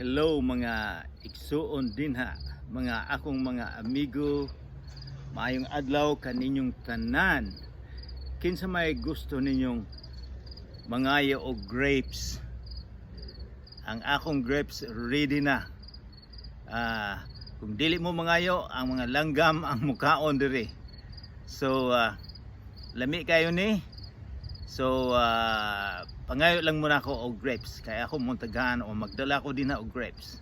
Hello, mga igsuon dinha, mga akong mga amigo, maayong adlaw kaninyong tanan. Kinsa may gusto ninyong mangayo og grapes? Ang akong grapes ready na. Kung dili mo mangayo, ang mga langgam ang mukaon diri. So lami kayo ni. So pangayo lang muna ako og grapes kay ako montagan o magdala ko dinha og grapes.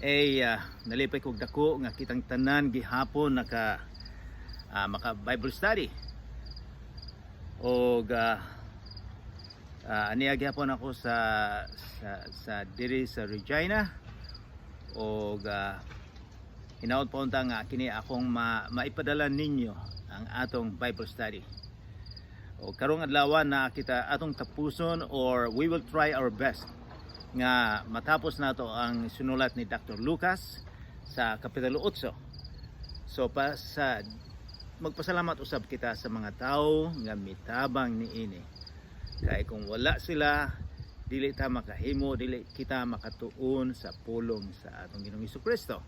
Eh nalipay kog dako nga kitang tanan gihapon naka maka Bible study. Og aniya gihapon ako sa diri sa Regina og hinaot pa unta nga kini akong maipadala ninyo ang atong Bible study. O karong adlaw na kita atong tapuson or we will try our best nga matapos nato ang sinulat ni Dr. Lucas sa Kapitulo 8. So pa sa magpasalamat usab kita sa mga tao nga mitabang niini. Kay kung wala sila, dili ta makahimo, dili kita makatuon sa pulong sa atong Ginoong Kristo.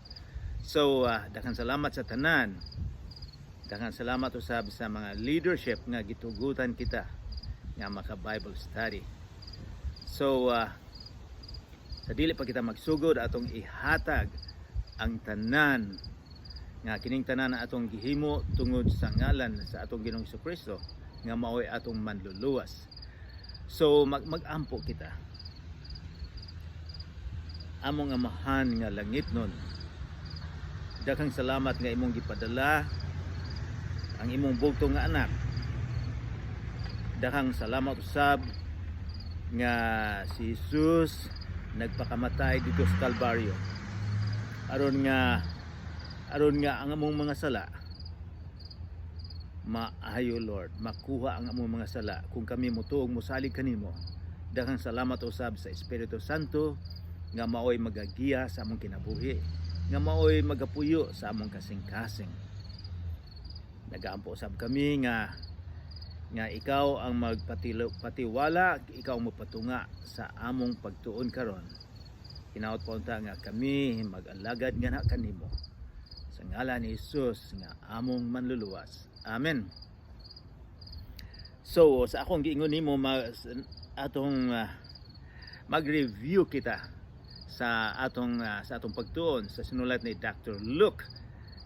So daghang salamat sa tanan. Daghang salamat usab sa mga leadership nga gitugutan kita nga maka Bible study. So sa dili pa kita magsugod, atong ihatag ang tanan nga kining tanan na atong gihimo tungod sa ngalan sa atong Ginoong Kristo nga maoy atong manluluwas. So mag-ampo kita. Among Amahan nga langitnon, daghang salamat nga imong gipadala ang imong bugtong nga anak. Daghang salamat usab nga si Jesus nagpakamatay dito sa Kalbaryo aron nga ang among mga sala maayo, Lord, makuha ang among mga sala kung kami motuog, mosalig kanimo. Daghang salamat usab sa Espiritu Santo nga maoy magagiya sa among kinabuhi, nga maoy magapuyo sa among kasing-kasing. Nagaampo usab kami nga ikaw ang magpatiwala, ikaw ang mapatunga sa among pagtuon karon. Hinaot pa unta nga kami mag-alagad nga na kanimo. Sa ngalan ni Jesus nga among manluluwas. Amen. So sa akong giingon nimo, atong mag-review kita sa atong pagtuon sa sinulat ni Dr. Luke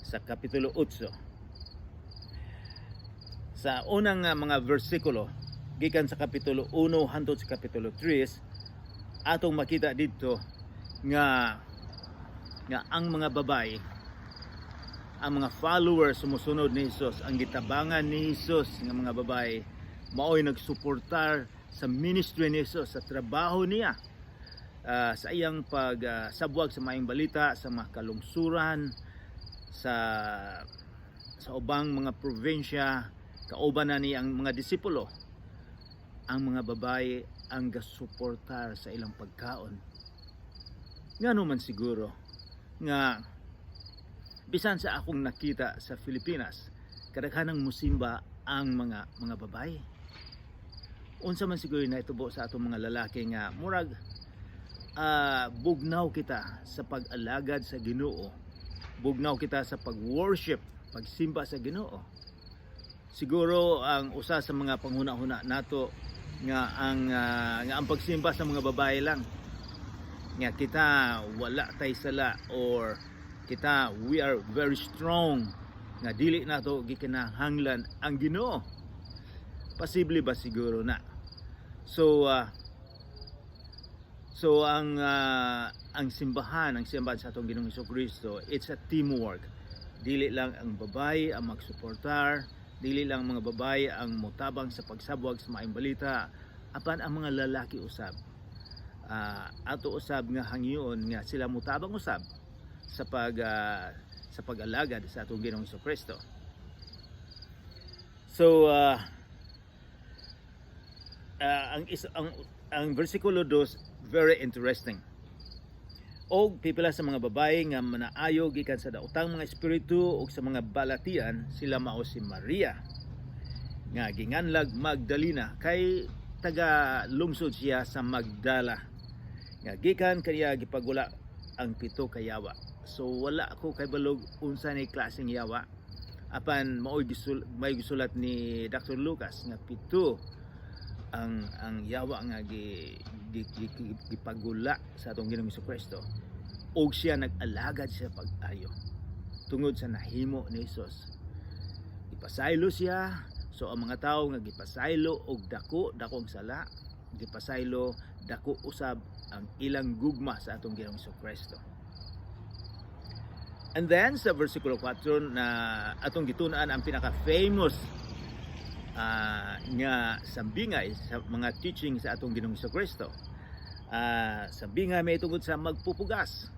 sa Kapitulo 8. Sa unang mga bersikulo gikan sa Kapitulo 1 hangtod sa Kapitulo 3, atong makita didto nga ang mga babae, ang mga followers, sumusunod ni Jesus, ang gitabangan ni Jesus nga mga babae, maoy nagsuportar sa ministry ni Jesus, sa trabaho niya, sa iyang pagsabwag sa maayong balita sa mga kalungsuran, sa ubang mga probinsya, kauban na ni ang mga disipulo. Ang mga babae ang gasuportar sa ilang pagkaon. Ngano man siguro nga bisan sa akong nakita sa Pilipinas, kadaghanang musimba ang mga babae? Unsa man siguro na itubo sa atong mga lalaki nga murag bugnaw kita sa pag-alagad sa Ginoo, bugnaw kita sa pag-worship, pagsimba sa Ginoo? Siguro ang usa sa mga panghuna-huna nato nga ang pagsimba sa mga babae lang, nga kita wala tay sala or kita, we are very strong nga dili nato gikinahanglan ang Ginoo. Posible ba siguro na? So ang simbahan sa atong Ginoong Kristo, it's a teamwork. Dili lang ang babae ang magsuportar, dili lang mga babae ang motabang sa pagsabwag sa maayong balita, apan ang mga lalaki usab, ato usab nga hangyoon nga sila motabang usab sa pag-alagad sa atong Ginoong Kristo. So ang is, ang versikulo 2, very interesting. Og pipila sa mga babae nga manaayo gikan sa daotang mga espiritu ug sa mga balatian, sila mao si Maria nga ginganlag Magdalena, kay Taga lungsod siya sa Magdala nga gikan kaniya gipagula ang pito ka yawa. So wala ako kahibalog unsa ni klaseng yawa, apan may gisulat ni Dr. Lucas nga pito ang yawa nga gipagula sa atong Ginoong Kristo ug siya nag-alagad siya pag-ayo tungod sa nahimo ni Jesus. Gipasaylo siya. So ang mga tawo nga gipasaylo og dako dakong sala, gipasaylo, dako usab ang ilang gugma sa atong Ginoong Kristo. And then sa versikulo 4 na atong gitun-an ang pinaka-famous nga sambingay sa mga teaching sa atong Ginoong Kristo. Sambingay may tungod sa magpupugas.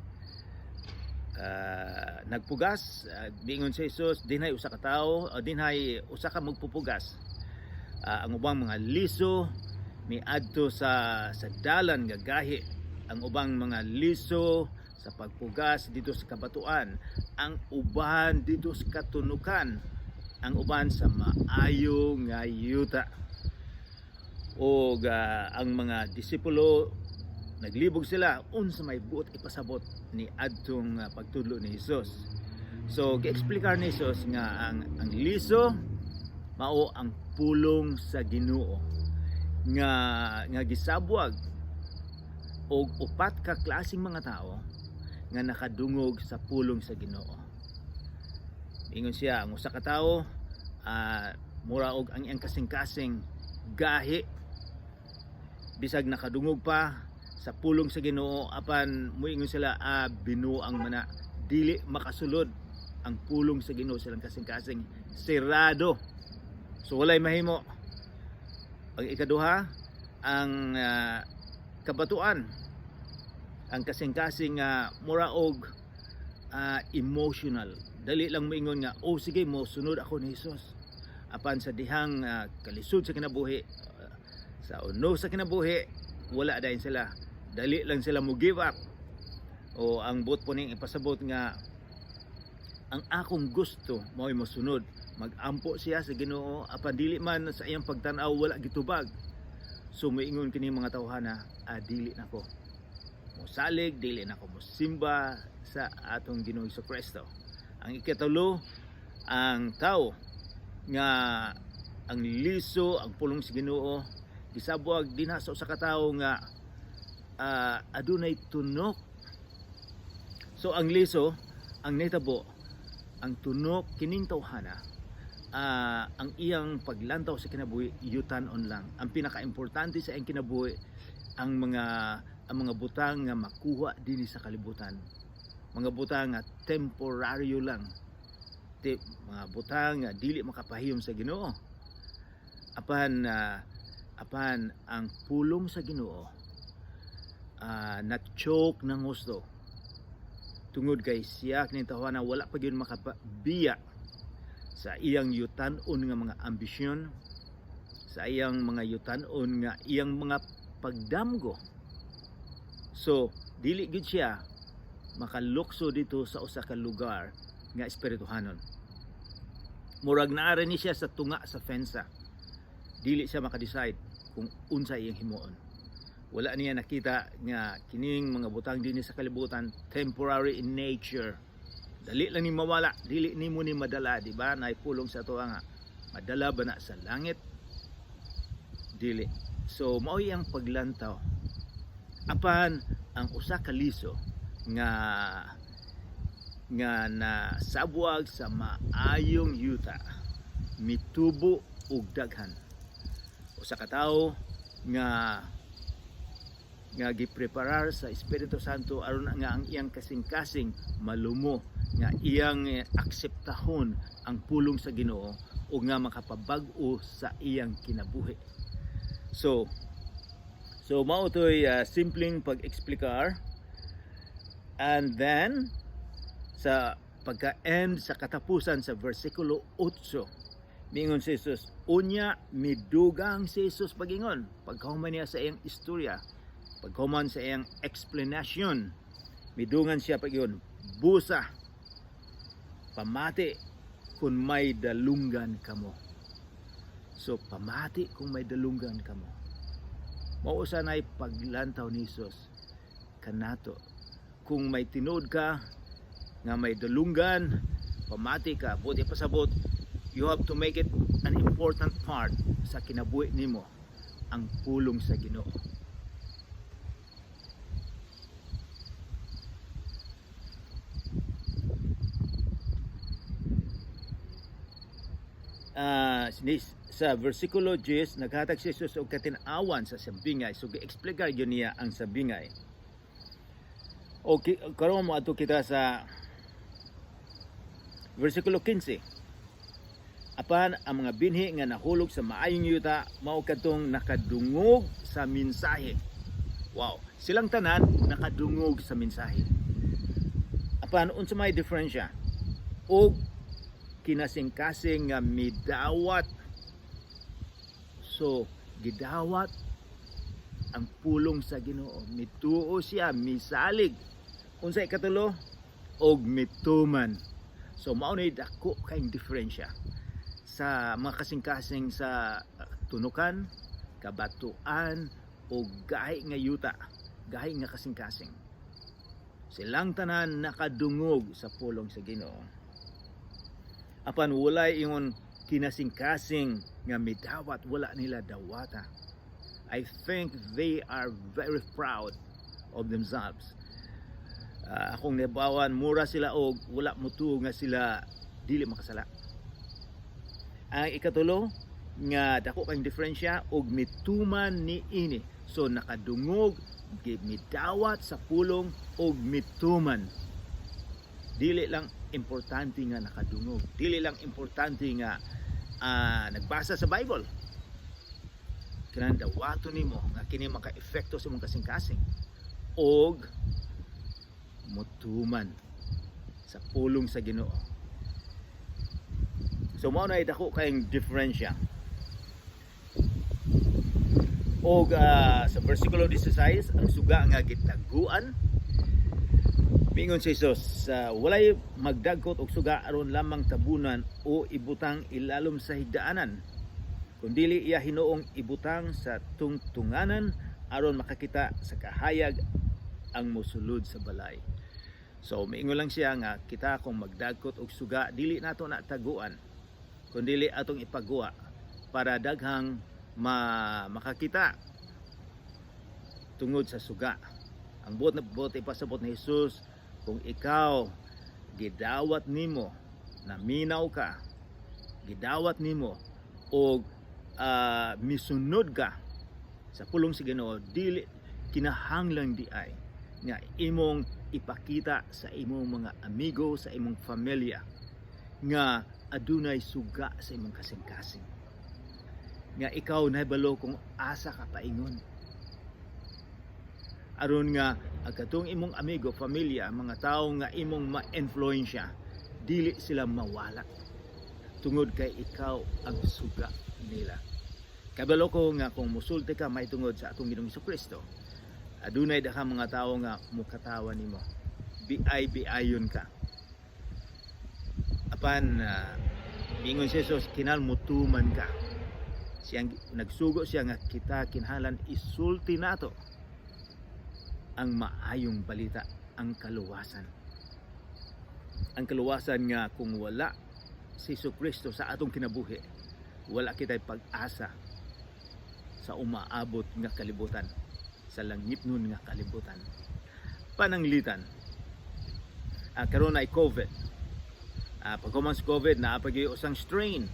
Nagpugas, diingon si Jesus, dinhay usa ka tawo, dinhay usa ka magpupugas. Ang ubang mga liso miadto sa dalan nga gahi, ang ubang mga liso sa pagpugas dito sa kabatuan, ang uban dito sa katunukan, ang uban sa maayo nga yuta. Og ang mga disipulo naglibog sila unsa may buot ipasabot ni adtong pagtudlo ni Jesus. So gieksplikar ni Jesus nga ang liso mao ang pulong sa Ginoo nga gisabwag og upat ka klaseng mga tao nga nakadungog sa pulong sa Ginoo. Ingon siya, ang usa ka tawo mura og ang iyang kasing-kasing gahi, bisag nakadungog pa sa pulong sa Ginoo, apan moingon sila, "Binuang man na." Dili makasulod ang pulong sa Ginoo silang kasing-kasing, sirado. So walay mahimo. Ang ikaduha, ang kabatuan, ang kasing-kasing mura og emotional, dali lang moingon nga, "Oh, sige, mo sunod ako ni Jesus," apan sa dihang kalisod sa kinabuhi, sa uno sa kinabuhi, wala dayon sila, dali lang sila mo give up. O ang buot po ning ipasabot nga ang akong gusto mao'y mosunod, magampo siya sa Ginoo, apan dili man sa iyang pagtan-aw, wala gitubag. So moingon kini mga tawhana, "Dili nako mosalig, dili nako mosimba sa atong Ginoong Kristo." Ang ikatulo, ang tao nga ang liso, ang pulong sa Ginoo gisabwag dinha sa usa ka tawo nga adunay tunok. So ang liso, ang nitabo, ang tunok kining tawhana, ang iyang paglantaw sa kinabuhi yutan-on lang. Ang pinakaimportante sa iyang kinabuhi ang mga butang nga makuha dinhi sa kalibutan, mga butang nga temporaryo lang, mga butang nga dili makapahiyom sa Ginoo. Apan ang pulong sa Ginoo na-choke ng husto tungod kay siya kining tawhana wala pa gyud makabiya sa iyang yutan-on nga mga ambisyon, sa iyang mga yutan-on nga iyang mga pagdamgo. So dili gyud siya makalukso dito sa usa ka lugar nga espirituhanon. Murag naa ni siya sa tunga sa fensa, dili siya maka-decide kung unsa iyang himuon. Wala niya nakita nga kining mga butang dinhi sa kalibutan temporary in nature, dali lang ni mawala, dili nimo ni madala. Di ba naay pulong sa ato nga madala ba na sa langit? Dili. So mao ang paglantaw. Apan ang usa ka liso nga nasabwag sa maayong yuta mitubo og daghan. Usa ka tawo nga gipreparar sa Espiritu Santo aron nga ang iyang kasing-kasing malumo, nga iyang akseptahon ang pulong sa Ginoo ug nga makapabag-o sa iyang kinabuhi. So mao to'y simpleng pag-eksplikar. And then sa pagka-end, sa katapusan, sa versikulo 8, miingon si Jesus, unya midugang si Jesus pagingon pagkahuman niya sa iyang istorya, pagkahuman sa iyang explanation, midungan siya pagingon, "Busa, pamati kung may dalunggan kamo." So pamati kung may dalunggan kamo. Mao usa nay paglantaw ni Jesus kanato. Kung may tinuod ka nga may dulunggan, pamati ka, buot ipasabot, you have to make it an important part sa kinabuhi nimo ang pulong sa Ginoo. Sa versikulo 10, naghatag si Jesus og katin-awan sa sambingay. So gi-explain gyud niya ang sambingay. Okay, karon mo adto kita sa versikulo 15. Apan ang mga binhi nga nahulog sa maayong yuta mao kadtong nakadungog sa mensahe. Wow, silang tanan nakadungog sa mensahe. Apan unsa may diferensya? Og kinasingkasing nga midawat. So gidawat ang pulong sa Ginoo, mituo siya, misalig. Unsa ikatulo? Og mituman. So mao ni dako kayong diferensya sa mga kasing-kasing sa tunukan, kabatuan o gahi nga yuta, gahi nga kasing-kasing. Silang tanan nakadungog sa pulong sa Ginoo. Apan walay ingon kinasingkasing nga midawat, wala nila dawata. I think they are very proud of themselves. Akong nabawan, mura sila og wala mutuo nga sila dili makasala. Ang ikatulo nga dako kang diferensya, og mituman ni ini. So nakadungog, midawat sa pulong og mituman. Dili lang importante nga nakadungog, dili lang importante nga nagbasa sa Bible. Kinahanglan dawaton nimo nga kini maka-epekto sa imong kasing-kasing og mutuman sa pulong sa Ginoo. So mao na dako kayong diferensya. Og sa versikulo 16, ang suga nga gitaguan. Mingon si Jesus, walay magdagkot og suga aron lamang tabunan o ibutang ilalom sa higdaanan, kundili iya hinuong ibutang sa tungtunganan aron makakita sa kahayag ang mosulod sa balay. So miingon lang siya nga kita kung magdagkot og suga, dili nato na taguan, kundili atong ipaguwa para daghang makakita tungod sa suga. Ang buot na buot ipasabot ni Jesus, kung ikaw gidawat nimo, naminaw ka, gidawat nimo og misunod ka sa pulong sa Ginoo, dili kinahanglan di ay nga imong ipakita sa imong mga amigo, sa imong pamilya nga adunay suga sa imong kasing-kasing, nga ikaw nahibalo kung asa ka paingon, aron nga ang katong imong amigo, pamilya, mga tawo nga imong ma-influensya, dili sila mawala tungod kay ikaw ang suga nila. Kabalo ko nga kung musulti ka may tungod sa atong Ginoong Kristo, adunay daghang mga tawo nga mukatawa nimo, biay biayon ka. Apan miingon si Jesus, kinahanglan mutuman ka. Siyang nagsugo siya nga kita kinahanglan isulti nato ang maayong balita, ang kaluwasan. Ang kaluwasan nga kung wala si Kristo sa atong kinabuhi, wala kita'y pag-asa sa umaabot nga kalibutan, sa langitnon nga kalibutan. Pananglitan, karon ay COVID. Pagkuman sa COVID, naa pa gyud usang strain,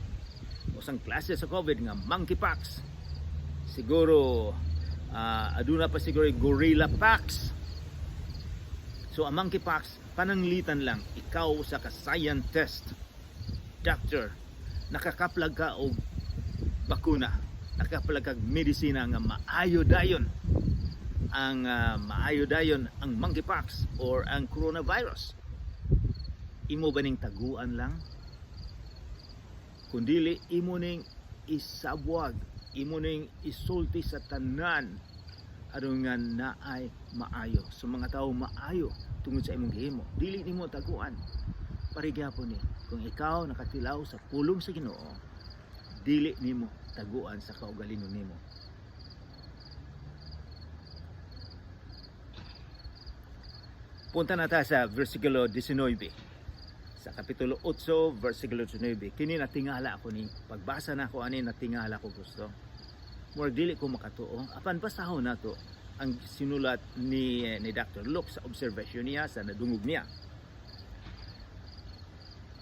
usang klase sa COVID nga monkeypox. Siguro aduna pa siguro gorilla pox. So ang monkeypox, pananglitan lang, ikaw sa ka scientist, doctor, nakakaplag ka og bakuna, nakakaplag kag medisina nga maayo dayon ang maayo dayon ang monkeypox or ang coronavirus. Imo ba ning taguan lang? Kundili imo ning isabwag, imo ning isulti sa tanan aron nga naay maayo. So mga tao maayo tungod sa imong gihimo. Dili nimo taguan. Pareho ni kung ikaw nakatilaw sa pulong sa Ginoo, dili nimo taguan sa kaugalingon nimo. Punta na ta sa versikulo 19. Sa kapitulo 8, versikulo 19. Kini natingala ako ni pagbasa na ako ani, natingala ko gusto. Murag dili ko makatuo. Apan basahon nato ang sinulat ni Dr. Luke sa observation niya, sa nadungog niya.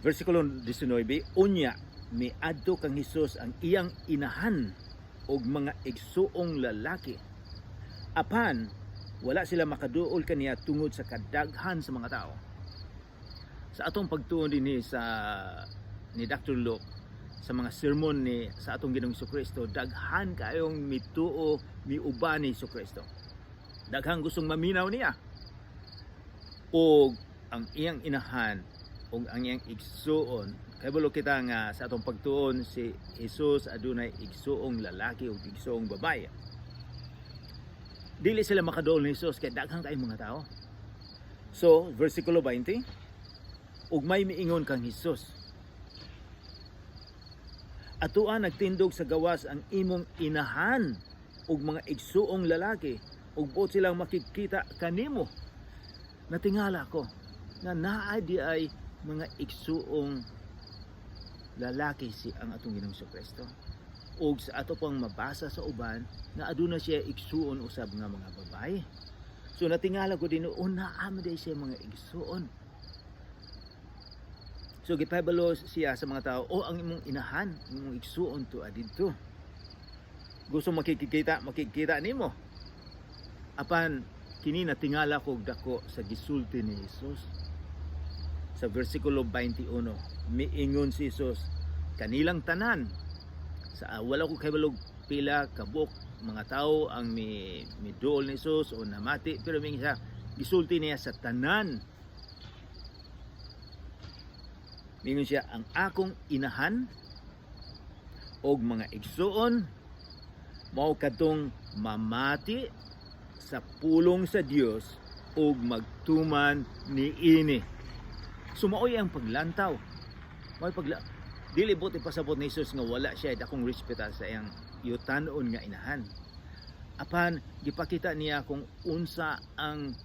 Versikulo 19, "Unya miadto kang Hesus ang iyang inahan og mga igsuong lalaki. Apan wala sila makaduol kaniya tungod sa kadaghan sa mga tao." Sa atong pagtuon dinhi sa ni Dr. Luke sa mga sermon ni sa atong Ginoong Kristo, daghan kayong mituo, miuban ni Kristo. Daghang gustong maminaw niya. Og ang iyang inahan ug ang iyang igsuon, kabalo kita nga sa atong pagtuon si Jesus adunay igsuong lalaki ug igsuong babae. Dili sila makaduol ni Jesus kay daghan kay mga tao. So, versikulo 20, "Ug may miingon kang Hesus, 'Atoa nagtindog sa gawas ang imong inahan ug mga igsuong lalaki ug buot silang makikita kanimo.'" Natingala ko nga naa di ay mga igsuong lalaki si ang atong Ginoong Kristo. Ug sa ato pang mabasa sa uban nga aduna siya igsuon usab nga mga babae. So natingala ko din, o naa man diay siya mga igsuon. So gipahibalo siya sa mga tao, "O ang imong inahan, ang imong igsuon to adidto. Gusto makikita, makikita nimo." Apan kini natingala ko dako sa gisulti ni Jesus. Sa versikulo 21, miingon si Jesus kanilang tanan. Sa wala ko kahibalog pila kabuok mga tao ang mi miduol ni Jesus o namati, pero miingon siya, gisulti niya sa tanan. Miingon siya, "Ang akong inahan og mga igsuon mao kadtong mamati sa pulong sa Dios ug magtuman niini." So maoy ang paglantaw. Maoy pagla dili buot ipasabot ni Jesus nga wala siya dakong respeta sa iyang yutanon nga inahan. Apan gipakita niya kung unsa ang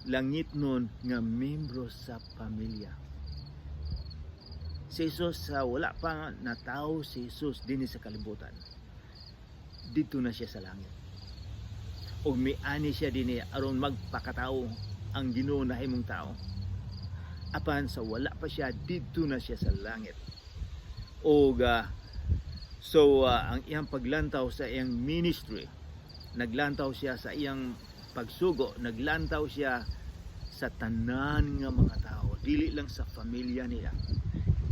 langitnon nga membro sa pamilya. Si Jesus, sa wala pa natawo si Jesus dinhi sa kalibutan, didto na siya sa langit. Ug miani siya dinhi aron magpakatao ang Ginoo nahimong tao. Apan sa wala pa siya, didto na siya sa langit. Og so ang iyang paglantaw sa iyang ministry, naglantaw siya sa iyang pagsugo, naglantaw siya sa tanan nga mga tao, dili lang sa pamilya niya.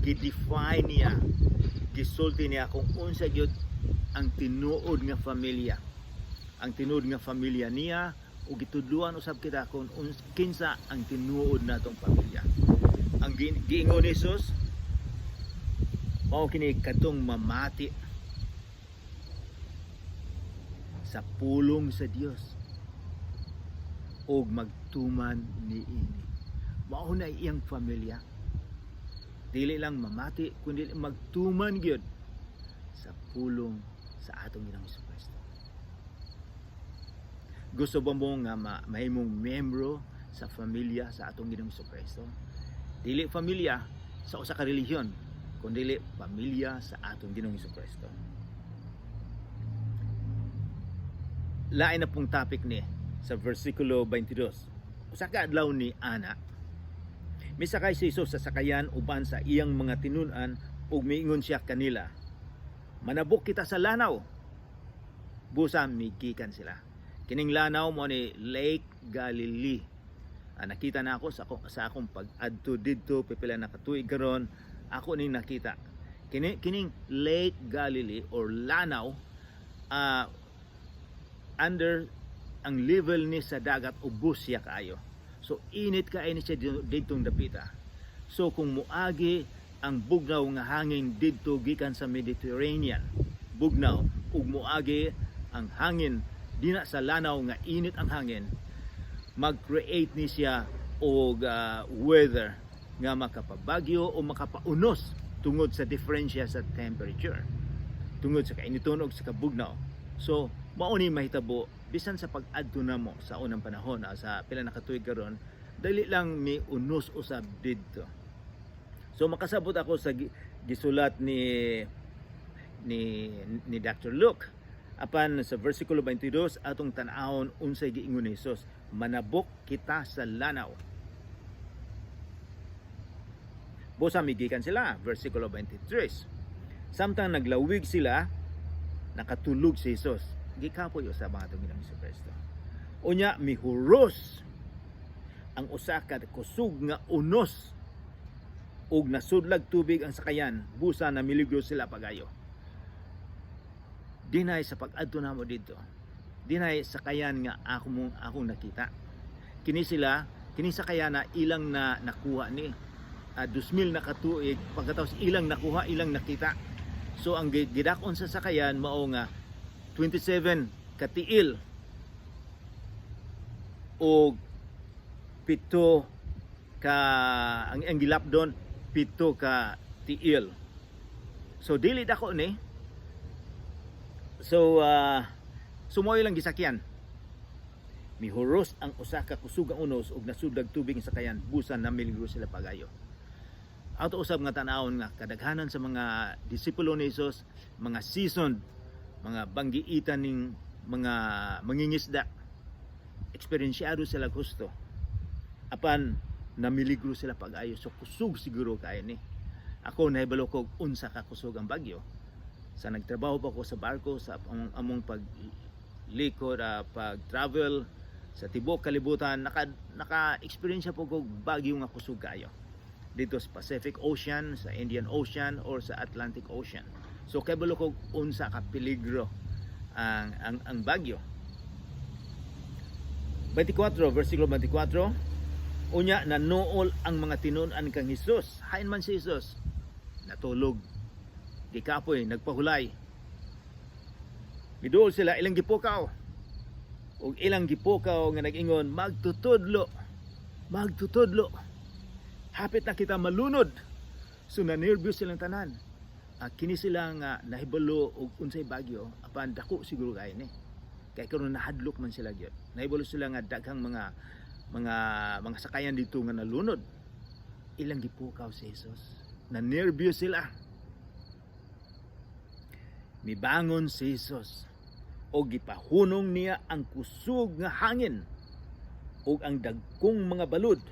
Gi-define niya, gisulti niya kung unsa gyud ang tinuod nga pamilya. Ang tinuod nga pamilya niya ug gitudluan usab kita kung kinsa ang tinuod natong pamilya. Ang giingon ni Jesus mao kini kadtong mamati sa pulong sa Dios ug magtuman niini. Mao na iyang pamilya. Dili lang mamati kundi magtuman gyud sa pulong sa atong Ginoong Kristo. Gusto ba mo nga mahimong membro sa pamilya sa atong Ginoong Kristo? Dili pamilya sa usa ka relihiyon, kundi pamilya sa atong Ginoong Kristo. Lain na pong topic ni sa versikulo 22. Usa ka adlaw ni ana, misakay si Jesus sa sakayan uban sa iyang mga tinun-an ug miingon siya kanila, "Manabok kita sa lanaw." Busa migikan sila. Kining lanaw mo ni Lake Galilee. Nakita na ako sa akong pag-adto didto pipila na katuig karon, ako ning nakita. Kining Lake Galilee or lanaw, under ang level ni sa dagat ubos siya kaayo. So init kaayo ni siya didtong dapita. So kung muagi ang bugnaw nga hangin didto gikan sa Mediterranean, bugnaw, ug muagi ang hangin dina sa lanaw nga init ang hangin, mag-create ni siya og weather nga makapabagyo o makapaunos tungod sa diferensya sa temperature, tungod sa kainiton og sa kabugnaw. So mao ni mahitabo bisan sa pag-adto namo sa unang panahon, sa pila na katuig karon. Dali lang mi unos usab didto. So makasabot ako sa gisulat ni Dr. Luke. Apan sa versikulo 22, atong tan-awon unsay giingon ni Jesus: "Manabok kita sa lanaw." Busa migikan sila, versikulo 23. Samtang naglawig sila, nakatulog si Jesus. Gikapoy usab ang atong Ginoong Kristo. Unya mihuros ang usa ka kusog nga unos ug nasudlag tubig ang sakayan, busa na miligro sila pagayo. Dinay sa pag-adto namo didto, dinay sakayan nga ako mong akong nakita. Kini sila, kini sakayan na ilang na nakuha ni 2000 na katuig pagkatapos ilang nakuha, ilang nakita. So ang gidak-on sa sakayan mao nga 27 katiil o 7 ka ang gilapdon 7 ka tiil. So dili dako ni. So sumoy lang gisakyan. Mihuros ang usa ka kusog ang unos ug nasudlag tubig ang sakayan, busa na miligro sila pagayo. Ato usab nga tan-awon nga kadaghanan sa mga disipulo ni Jesus, mga seasoned, mga banggiitan ning mga mangingisda, eksperyensyado sila gusto. Apan namiligro sila pag-ayo, so kusog siguro kaayo ni. Ako nahibalo kog unsa ka kusog ang bagyo. Sa nagtrabaho pa ko sa barko sa among paglikod, pag-travel sa tibuok kalibutan, naka-experience po kog bagyo nga kusog kaayo dito sa Pacific Ocean, sa Indian Ocean or sa Atlantic Ocean. So kabalo kog unsa ka peligro ang bagyo. 24, versikulo 24. Unya nanuol ang mga tinun-an kang Hesus. Hain man si Hesus? Natulog. Gikapoy, nagpahulay. Miduol sila, ilang gipukaw. Ug ilang gipukaw nga nag-ingon, "Magtutudlo. Magtutudlo. Hapit na kita malunod." So na-nervous silang tanan. Kini sila nga nahibalo og unsay bagyo, apan dako siguro kaayo ni. Kay karon nahadlok man sila gyud. Nahibalo sila nga daghang mga sakayan dito nga nalunod. Ilang gipukaw si Jesus. Na-nervous sila. Mibangon si Jesus o gipahunong niya ang kusog nga hangin ug ang dagkong mga balud.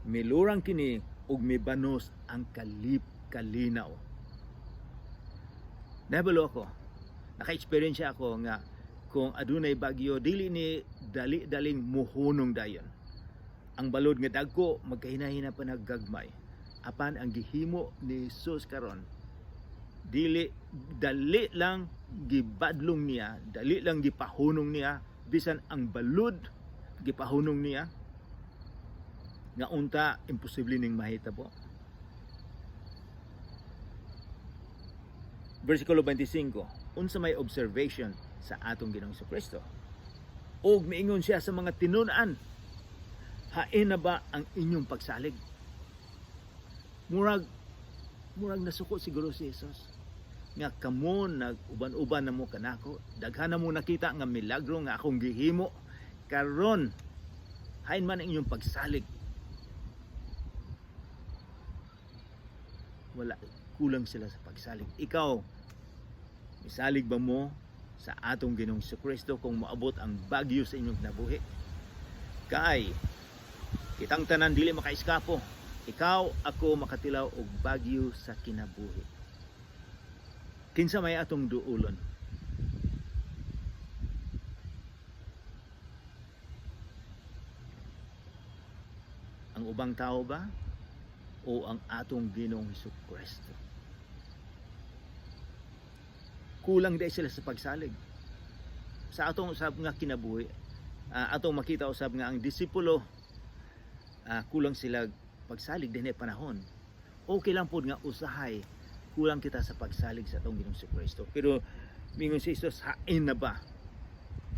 Milurang kini ug mibanos ang kalip kalinaw. Nahibalo ako, naka-experience ako nga kung adunay bagyo, dili ni dali-daling muhunong dayon. Ang balod nga dagko magkahinahina pa naggagmay. Apan ang gihimo ni Jesus karon, dili, dali lang gibadlong niya, dali lang gipahunong niya, bisan ang balud gipahunong niya nga unta imposible ning mahitabo. Versikulo 25, unsa may observation sa atong Ginoong Kristo? Og miingon siya sa mga tinun-an, "Hain na ba ang inyong pagsalig?" Murag nasuko siguro si Jesus. Nga kamo nag-uban-uban na mo kanako, daghan na mo nakita nga milagro nga akong gihimo, karon hain man ang inyong pagsalig? Wala, kulang sila sa pagsalig. Ikaw, misalig ba mo sa atong Ginoong Kristo kung moabot ang bagyo sa inyong kinabuhi? Kay kitang tanan dili makaiskapo. Ikaw, ako makatilaw og bagyo sa kinabuhi. Kinsa may atong duulon? Ang ubang tao ba o ang atong Ginoong Kristo? Kulang dahil sila sa pagsalig. Sa atong usab nga kinabuhi, atong makita usab nga ang disipulo, kulang sila pagsalig dinhi panahon. Okay lang pod nga usahay kulang kita sa pagsalig sa atong Ginoong Kristo. Pero mingon si Jesus, "Hain na ba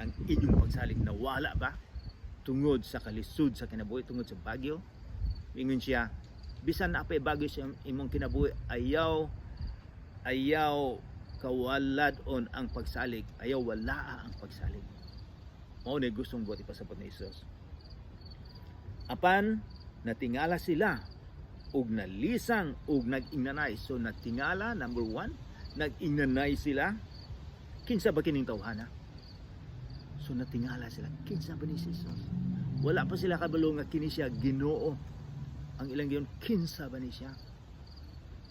ang inyong pagsalig? Nawala ba tungod sa kalisod sa kinabuhi, tungod sa bagyo?" Mingon siya, bisan na pay bagyo sa imong kinabuhi, ayaw kawalad-on ang pagsalig, ayaw wala ang pagsalig. Mao ni gustong buhat ipasabot ni Jesus. Apan natingala sila ug nalisang ug nag-ingnanay. So natingala, number one, nag-ingnanay sila. Kinsa ba kining tawhana? So natingala sila, kinsa ba ni si Jesus? Wala pa sila kabalo nga kini siya Ginoo. Ang ilang giyon, kinsa ba ni siya?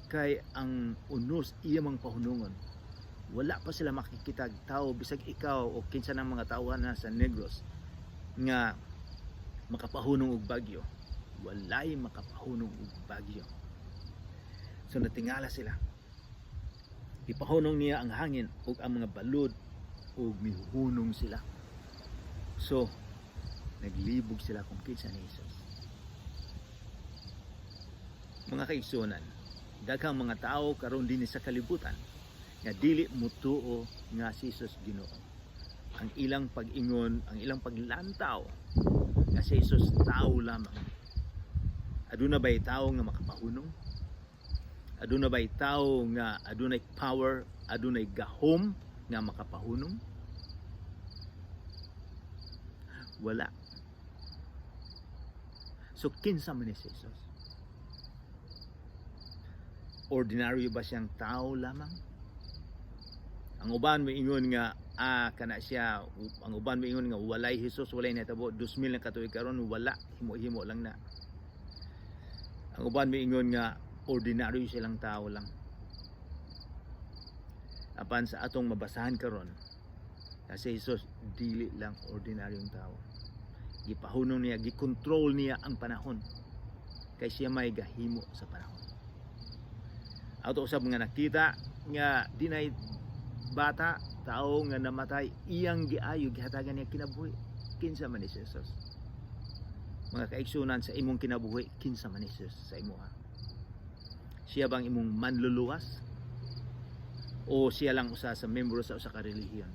Kay ang unos iya mang pahunungon. Wala pa sila makikita tao, bisag ikaw o kinsa ng mga tawhana sa Negros nga makapahunong og bagyo. Walay makapahunong og bagyo. So natingala sila. Ipahunong niya ang hangin ug ang mga balod ug mihunong sila. So naglibog sila kung kinsa ni Jesus. Mga kaigsuonan, daghang mga tao karon dinhi sa kalibutan nga dili mutuo nga si Jesus Ginoo. Ang ilang pag-ingon, ang ilang paglantaw nga si Jesus tao lamang. Aduna ba'y tao nga makapahunong? Aduna ba'y tao nga adunay power, adunay gahom nga makapahunong? Wala. So kinsa man ni si Jesus? Ordinaryo ba siyang tao lamang? Ang uban moingon nga kana siya, ang uban moingon nga walay Jesus, walay nahitabo, 2000 na katuig karon wala, himo-himo lang na. Ang uban moingon nga ordinaryo silang tao lang. Apan sa atong mabasahan karon, kasi Jesus dili lang ordinaryong tao. Gipahunong niya, gikontrol niya ang panahon. Kay siya may gahimo sa panahon. Ato usab nga nakita nga dinay bata, tao nga namatay, iyang giayo, gihatagan niya kinabuhi. Kinsa man ni Jesus? Mga kaigsunan, sa imong kinabuhi, kinsa man ni Jesus sa imuha? Siya bang imong manluluwas? O siya lang usa sa membro sa usa ka relihiyon?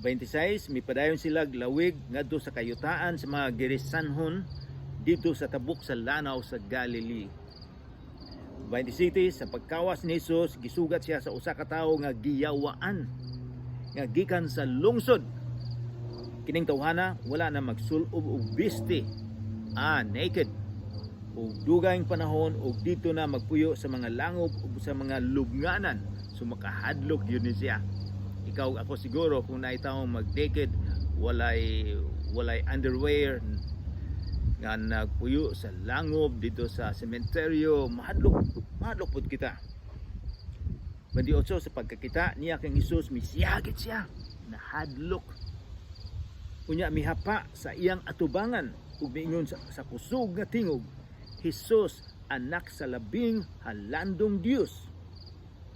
26, mipadayon sila lawig ngadto sa kayutaan sa mga Gerisanhon didto sa tabok sa lanaw sa Galilee. 27, sa pagkawas ni Jesus, gisugat siya sa usa ka tawo nga giyawaan nga gikan sa lungsod. Kining tawhana wala na magsul-ob og bisti, naked, ug dugayng panahon ug didto na magpuyo sa mga langob ug sa mga lubnganan. So makahadlok yun ni siya. Ikaw, ako siguro kung naitawong mag-naked, walay underwear, nga nagpuyo sa langob dito sa sementeryo, mahadlok pud kita. 28, sa pagkakita niya kang Hesus, misiyagit siya, nahadlok. Unya mihapa sa iyang atubangan ug miingon sa kusog nga tingog, Hesus, anak sa labing halandong Dios,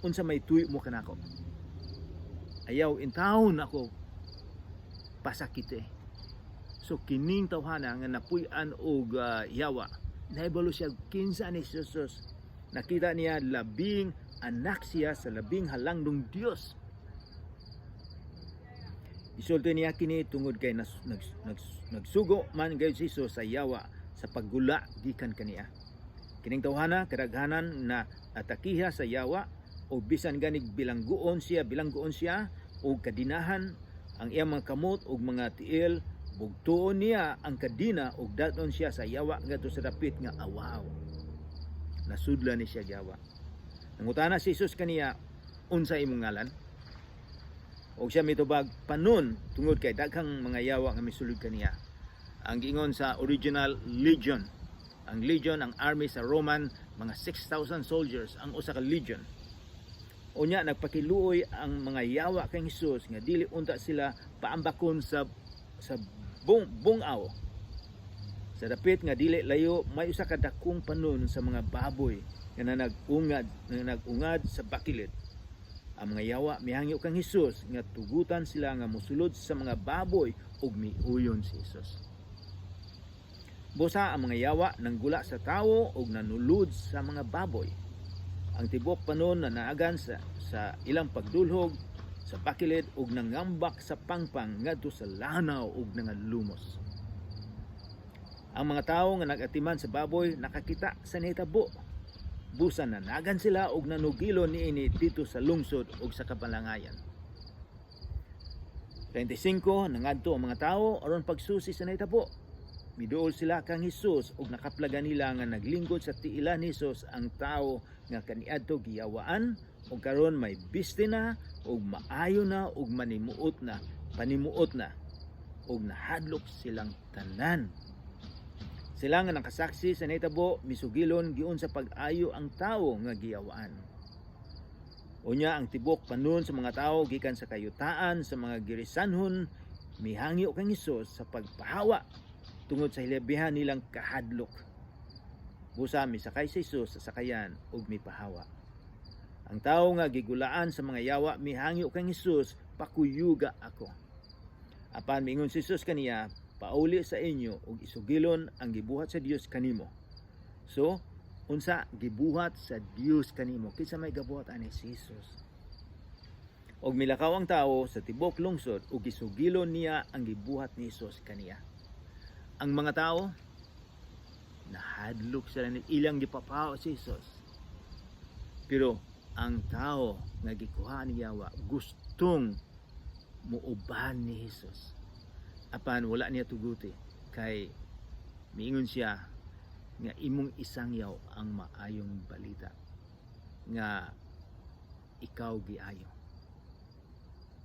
unsa may tuyo mo kanako? Ayaw intawon ako pasakite. So kining tawhana nga napuy-an og yawa, nahibalo siya kinsa ni Jesus. Nakita niya labing anak siya sa labing halangdong Dios. Isulti niya kini tungod kay nagsugo man gayud si Jesus sa yawa sa paggula gikan kaniya. Kining tawhana kadaghanan na atakiha sa yawa o bisan ganig bilangguon siya og kadinahan ang iyang mga kamot og mga tiil, bugtuon niya ang kadina og dadon siya sa yawa ngadto sa dapit nga awaw. Nasudla ni siya yawa. Nangutana si Jesus kaniya, unsa imong ngalan? Og siya mitubag, Panon, tungod kay daghang mga yawa nga misulod kaniya. Ang giingon sa original legion. Ang legion, ang army sa Roman, mga 6,000 soldiers ang usa ka legion. Unya nagpakiluoy ang mga yawa kang Hesus nga dili unta sila paambakon sa bungaw. Sa dapit nga dili layo may usa ka dakong panon sa mga baboy nga nagungad sa bakilid. Ang mga yawa mihangyo kang Hesus nga tugutan sila nga mosulod sa mga baboy ug miuyon si Hesus. Busa ang mga yawa nanggula sa tawo ug nanulod sa mga baboy. Ang tibok panon na naagan sa ilang pagdulhog sa bakilid ug nangambak sa pangpang ngadto sa lanaw ug nangalumos. Ang mga tawo nga nag-atiman sa baboy nakakita sa nahitabo. Busa nanagan sila og nanugilo niini dito sa lungsod ug sa kabalangayan. 35. Nangadto ang mga tawo aron pagsusi sa nahitabo. Miduol sila kang Hesus ug nakaplagan nila nga naglingkod sa tiilan ni Hesus ang tawo nga kaniadto giyawaan ug karon may biste na ug maayo na ug manimuot na, panimuot na, ug nahadlok silang tanan. Sila nga nakasaksi sa nahitabo misugilon giunsa pag-ayo ang tawo nga giyawaan. Unya ang tibok panon sa mga tawo gikan sa kayutaan sa mga Gerasenhon mihangyo kang Hesus sa pagpahawa tungod sa hilabihan nilang kahadlok. Busa misakay si Hesus sa sakayan ug mipahawa. Ang tawo nga gigulaan sa mga yawa mihangyo kang Hesus, "Pakuyuga ako." Apan miingon si Hesus kaniya, "Pauli sa inyo ug isugilon ang gibuhat sa Dios kanimo." So, unsa gibuhat sa Dios kanimo? Kinsa may gabuhat ani? Si Jesus. Og milakaw ang tawo sa tibok lungsod ug gisugilon niya ang gibuhat ni Hesus kaniya. Ang mga tao nahadlok sila ni ilang gipapahawa si Jesus. Pero ang tao nga gikuha ni yawa gustong muuban ni Jesus. Apan wala niya tuguti kay miingon siya nga imong isangyaw ang maayong balita nga ikaw giayo.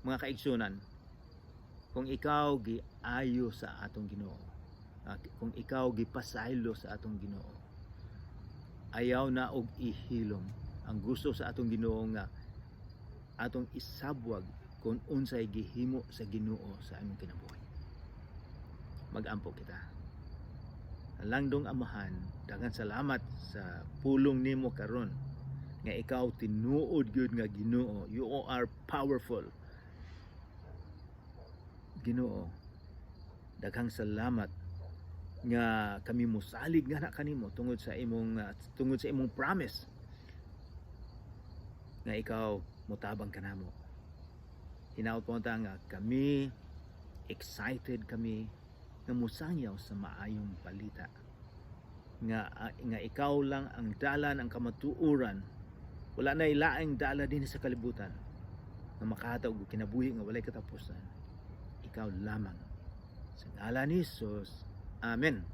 Mga kaigsunan, kung ikaw giayo sa atong Ginoo, kung ikaw gipasaylo sa atong Ginoo, ayaw na og ihilom. Ang gusto sa atong Ginoo nga atong isabwag kung unsay gihimo sa Ginoo sa among kinabuhi. Magampo kita. Langdong Amahan, daghang salamat sa pulong nimo karon nga ikaw tinuod gyud nga Ginoo. You are powerful. Ginoo, daghang salamat nga kami mosalig nga na kanimo tungod sa imong promise nga ikaw motabang kanamo. Hinaot po ta nga kami excited kami nga mosangyaw sa maayong balita nga ikaw lang ang dalan, ang kamatuoran. Wala na ilaing dala din sa kalibutan nga makahatag og kinabuhi nga walay katapusan, ikaw lamang. Sa ngalan ni Jesus, amen.